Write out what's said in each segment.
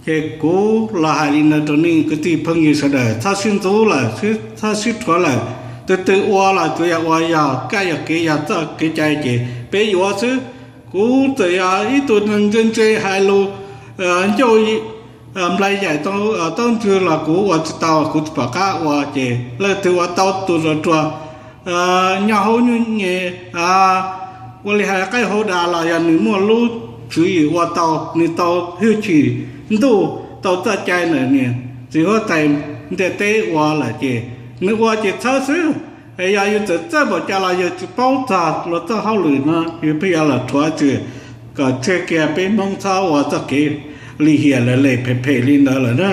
Ces kuv los hais li ntawd rau nej kwv tij phooj ywg sawv daws, txhob sib ntxub lawm, txhob sib rhuav lawm. Tus twg ua los tsuas yog ua, yog kab yog kev, yog txoj kev cai ces peb yuav xwb. Kuv txawm yog ib tug neeg ntse ntse hais lus ncauj nplai yaim taub ntswg los kuv ua tsis tau, kuv tsis pom qab ua. Ces leej twg ua tau tus ruam ruam, nyob hauv nyuj nyem, ua li hais qaib hauv das los yog nws muaj lub tswv yim ua tau, nws tau hwj chim ntuj, tau txoj cai ntawm niam txiv huab tais ntiaj teb ua lawm ces nws ua ces txhawb xwb. Es yog yus txawm txawj npaum cas los yus tsis paub txog luag txoj hauj lwm no, yus pheej yuav los rhuav tswm kom tseg kiag peb Hmoob txhob ua txoj kev lim hiam lawm, phem phem li ntawd lawm na.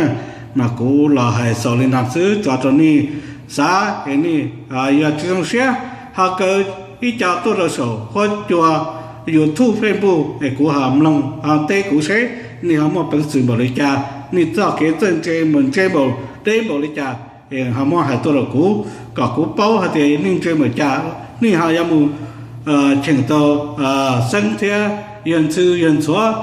Mas kuv los hais xaus li no xwb tso rau nej xav es nej yog tsis zoo siab ho kaw ib co tuaj rau saum huab cua YouTube, Facebook es kuv ho mloog ho teb kuv seb nej ho muaj peev xwm npaum li cas, nej txoj kev txawj ntse npaum, ntse npaum, deb npaum li cas, ho muab hais tuaj rau kuv kom kuv paub hais tias nej ntse npaum cas, nej ho yuav mus cheem tau xeeb thiab yawg ntxhw yawg ntxhuav,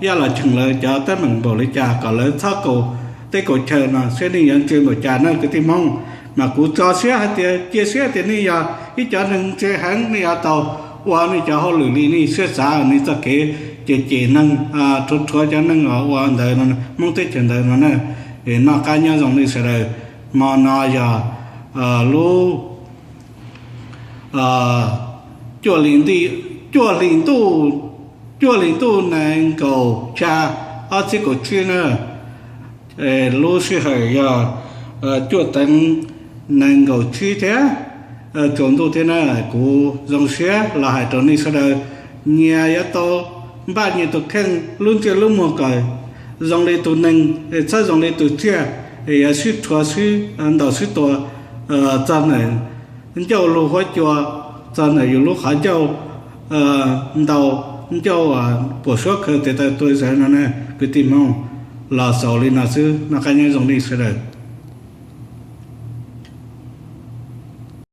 yog los cheem lawv cov teeb meem npaum li cas kom lawv txhob kaum teb kaum chaw no seb nej yuav ntse npaum cas na kwv tij Hmoob. Mas kuv tso siab hais tias, cia siab tias nej yog ib cov neeg ntse heev, nej yuav tau ua nej cov hauj lwm li nej siab xav, nej txoj kev cem cem neeg, rhuav rhuav cov neeg ua ntawd, Hmoob teb chaws ntawd no na. Es noj qab nyob zoo nej sawv daws. Hmo no yog lub cuaj hli ntuj, cuaj hli ntuj nees nkaum xya ob txhiab kaum tsib na. Lub sij hawm yog cuaj teev nees nkaum tsib thiab tsaus ntuj thiab na. Kuv zoo siab los hais rau nej sawv daws, nyias yuav tau npaj nyias tus kheej, lub ntsej lub muag kom zoo li tus nees, txhob zoo li tus tsiaj, es yuav sib rhuav sib ntaus sib tua txog ntawm ncauj lug huab cua, txog ntawm yus lub qhov ncauj, ntaus ncauj puas suab khaws tes taw tuag zawv no na. Kwv tij Hmoob, los xaus li no xwb, noj qab nyob zoo nej sawv daws.